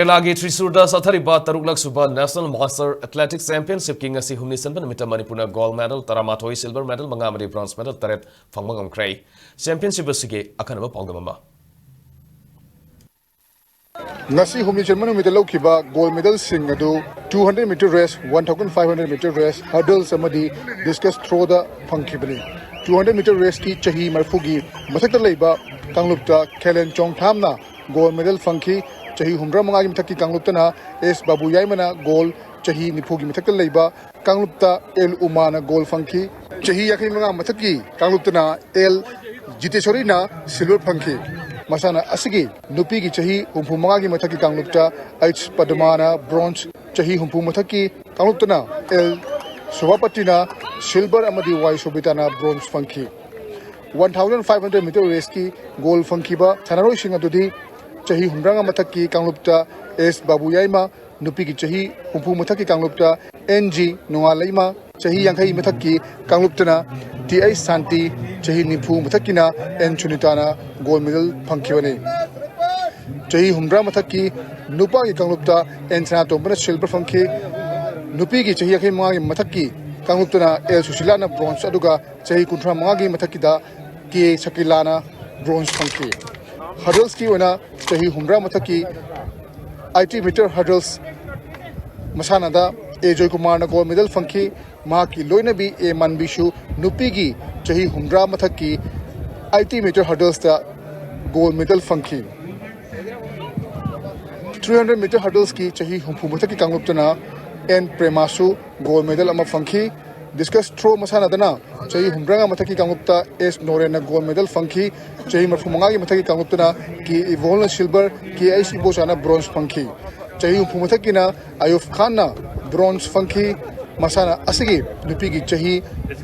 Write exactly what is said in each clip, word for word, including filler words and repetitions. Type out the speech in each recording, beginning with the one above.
ꯀꯦꯔꯂꯥꯒꯤ ꯇ꯭ꯔꯤꯁꯨꯔꯗ ꯆꯠꯊꯔꯤꯕ ꯇꯔꯨꯛꯂꯛ ꯁꯨꯕ National Master Athletics Championshipꯀꯤ ꯉꯁꯤ ꯍꯨꯝꯅꯤ ꯆꯟꯕ ꯅꯨꯃꯤꯠꯇ ꯃꯅꯤꯄꯨꯔꯅ gold medal ꯇꯔꯥꯃꯥꯊꯣꯏ, silver medal ꯃꯉꯥ ꯑꯃꯗꯤ bronze medal ꯇꯔꯦꯠ ꯐꯪꯕ ꯉꯝꯈ꯭ꯔꯦ꯫ Championship ꯑꯁꯤꯒꯤ ꯑꯈꯟꯅꯕ ꯄꯥꯎꯗꯝ ꯑꯃ꯫ ꯉꯁꯤ ꯍꯨꯝꯅꯤ ꯆꯟꯕ ꯅꯨꯃꯤꯠꯇ ꯂꯧꯈꯤꯕ gold medalꯁꯤꯡ ꯑꯗꯨ two hundred meter race, one thousand five hundred meter race, hurdles ꯑꯃꯗꯤ discus throwꯗ ꯐꯪꯈꯤꯕꯅꯤ꯫ Two hundred meter raceꯀꯤ ꯆꯍꯤ ꯃꯔꯤꯐꯨꯒꯤ ꯃꯊꯛꯇ ꯂꯩꯕ ꯀꯥꯡꯂꯨꯞꯇ ꯈꯦꯂꯦꯟ ꯆꯣꯡꯊꯥꯝꯅ gold medal ꯐꯪꯈꯤ꯫ ꯆꯍꯤ ꯍꯨꯝꯗ꯭ꯔꯥ ꯃꯉꯥꯒꯤ ꯃꯊꯛꯀꯤ ꯀꯥꯡꯂꯨꯞꯇꯅ ꯑꯦꯁ ꯕꯥꯕꯨ ꯌꯥꯏꯃꯅ gold, ꯆꯍꯤ ꯅꯤꯐꯨꯒꯤ ꯃꯊꯛꯇ ꯂꯩꯕ ꯀꯥꯡꯂꯨꯞꯇ ꯑꯦꯜ ꯎꯃꯥꯅ gold ꯐꯪꯈꯤ꯫ ꯆꯍꯤ ꯌꯥꯡꯈꯩ ꯃꯉꯥ ꯃꯊꯛꯀꯤ ꯀꯥꯡꯂꯨꯞꯇꯅ ꯑꯦꯜ ꯖꯤꯇꯦꯁꯣꯔꯤꯅ silver ꯐꯪꯈꯤ꯫ ꯃꯁꯥꯟꯅ ꯑꯁꯤꯒꯤ ꯅꯨꯄꯤꯒꯤ ꯆꯍꯤ ꯍꯨꯝꯐꯨ ꯃꯉꯥꯒꯤ ꯃꯊꯛꯀꯤ ꯀꯥꯡꯂꯨꯞꯇ ꯑꯩꯆ ꯄꯗꯃꯥꯅ bronze, ꯆꯍꯤ ꯍꯨꯝꯐꯨ ꯃꯊꯛꯀꯤ ꯀꯥꯡꯂꯨꯞꯇꯅ ꯑꯦꯜ ꯁꯣꯚꯥꯄꯇꯤꯅ silver ꯑꯃꯗꯤ ꯋꯥꯏ ꯁꯣꯕꯤꯇꯥꯅ bronze ꯐꯪꯈꯤ꯫ One thousand five hundred meter raceꯀꯤ gold ꯐꯪꯈꯤꯕ ꯁꯥꯟꯅꯔꯣꯏꯁꯤꯡ ꯑꯗꯨꯗꯤ ꯆꯍꯤ ꯍꯨꯝꯗ꯭ꯔꯥꯃꯉꯥ ꯃꯊꯛꯀꯤ ꯀꯥꯡꯂꯨꯞꯇ ꯑꯦꯁ ꯕꯥꯕꯨ ꯌꯥꯏꯃ, ꯅꯨꯄꯤꯒꯤ ꯆꯍꯤ ꯍꯨꯝꯐꯨ ꯃꯊꯛꯀꯤ ꯀꯥꯡꯂꯨꯞꯇ ꯑꯦꯟ ꯖꯤ ꯅꯣꯡꯉꯥꯜꯂꯩꯃ, ꯆꯍꯤ ꯌꯥꯡꯈꯩ ꯃꯊꯛꯀꯤ ꯀꯥꯡꯂꯨꯞꯇꯅ ꯇꯤ ꯑꯩꯆ ꯁꯥꯟꯇꯤ, ꯆꯍꯤ ꯅꯤꯐꯨ ꯃꯊꯛꯀꯤꯅ ꯑꯦꯟ ꯁꯨꯅꯤꯇꯥꯅ gold medal ꯐꯪꯈꯤꯕꯅꯤ꯫ ꯆꯍꯤ ꯍꯨꯝꯗ꯭ꯔꯥ ꯃꯊꯛꯀꯤ ꯅꯨꯄꯥꯒꯤ ꯀꯥꯡꯂꯨꯞꯇ ꯑꯦꯟ ꯁꯅꯥꯇꯣꯝꯕꯅ silver ꯐꯪꯈꯤ꯫ ꯅꯨꯄꯤꯒꯤ ꯆꯍꯤ ꯌꯥꯡꯈꯩ ꯃꯉꯥꯒꯤ ꯃꯊꯛꯀꯤ ꯀꯥꯡꯂꯨꯞꯇꯅ ꯑꯦꯜ ꯁꯨꯁꯤꯂꯥꯅ bronze, ꯑꯗꯨꯒ ꯆꯍꯤ ꯀꯨꯟꯊ꯭ꯔꯥ ꯃꯉꯥꯒꯤ ꯃꯊꯛꯀꯤꯗ ꯀꯦ ꯁꯀꯤꯂꯥꯅ bronze ꯐꯪꯈꯤ꯫ Hurdlesꯀꯤ ꯑꯣꯏꯅ ꯆꯍꯤ ꯍꯨꯝꯗ꯭ꯔꯥ ꯃꯊꯛꯀꯤ eighty meter hurdles ꯃꯁꯥꯟꯅꯗ ꯑꯦ ꯖꯣꯏꯀꯨꯃꯥꯔꯅ gold medal ꯐꯪꯈꯤ꯫ ꯃꯍꯥꯛꯀꯤ ꯂꯣꯏꯅꯕꯤ ꯑꯦ ꯃꯥꯟꯕꯤꯁꯨ ꯅꯨꯄꯤꯒꯤ ꯆꯍꯤ ꯍꯨꯝꯗ꯭ꯔꯥ ꯃꯊꯛꯀꯤ eighty meter hurdlesꯇ gold medal ꯐꯪꯈꯤ꯫ Three hundred meter hurdlesꯀꯤ ꯆꯍꯤ ꯍꯨꯝꯐꯨ ꯃꯊꯛꯀꯤ ꯀꯥꯡꯂꯨꯞꯇꯅ ꯑꯦꯟ ꯄ꯭ꯔꯦꯃꯥꯁꯨ gold medal ꯑꯃ ꯐꯪꯈꯤ꯫ Discus throw ꯃꯁꯥꯟꯅꯗꯅ ꯆꯍꯤ ꯍꯨꯝꯗ꯭ꯔꯥꯃꯉꯥ ꯃꯊꯛꯀꯤ ꯀꯥꯡꯂꯨꯞꯇ ꯑꯦꯁ ꯅꯣꯔꯦꯟꯅ gold medal ꯐꯪꯈꯤ꯫ ꯆꯍꯤ ꯃꯔꯤꯐꯨ ꯃꯉꯥꯒꯤ ꯃꯊꯛꯀꯤ ꯀꯥꯡꯂꯨꯞꯇꯅ ꯀꯦ ꯏꯕꯣꯜꯅ silver, ꯀꯦ ꯑꯩꯆ ꯏꯕꯣꯆꯥꯅ bronze ꯐꯪꯈꯤ꯫ ꯆꯍꯤ ꯍꯨꯝꯐꯨ ꯃꯊꯛꯀꯤꯅ ꯑꯌꯨꯕ ꯈꯥꯟꯅ bronze ꯐꯪꯈꯤ꯫ ꯃꯁꯥꯟꯅ ꯑꯁꯤꯒꯤ ꯅꯨꯄꯤꯒꯤ ꯆꯍꯤ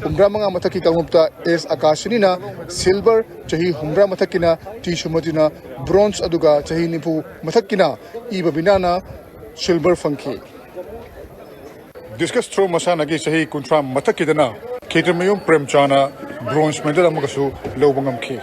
ꯍꯨꯝꯗ꯭ꯔꯥꯃꯉꯥ ꯃꯊꯛꯀꯤ ꯀꯥꯡꯂꯨꯞꯇ ꯑꯦꯁ ꯑꯀꯥꯁꯤꯅꯤꯅ silver, ꯆꯍꯤ ꯍꯨꯝꯗ꯭ꯔꯥ ꯃꯊꯛꯀꯤꯅ ꯇꯤ ꯁꯨꯃꯇꯤꯅ bronze, ꯑꯗꯨꯒ ꯆꯍꯤ ꯅꯤꯐꯨ ꯃꯊꯛꯀꯤꯅ ꯏ ꯕꯕꯤꯅꯥꯅ silver ꯐꯪꯈꯤ꯫ Discus throw ꯃꯁꯥꯟꯅꯒꯤ ꯆꯍꯤ ꯀꯨꯟꯊ꯭ꯔꯥ ꯃꯊꯛꯀꯤꯗꯅ ꯈꯦꯇ꯭ꯔꯤꯃꯌꯨꯝ ꯄ꯭ꯔꯦꯝꯆꯥꯅ bronze medal ꯑꯃꯒꯁꯨ ꯂꯧꯕ ꯉꯝꯈꯤ꯫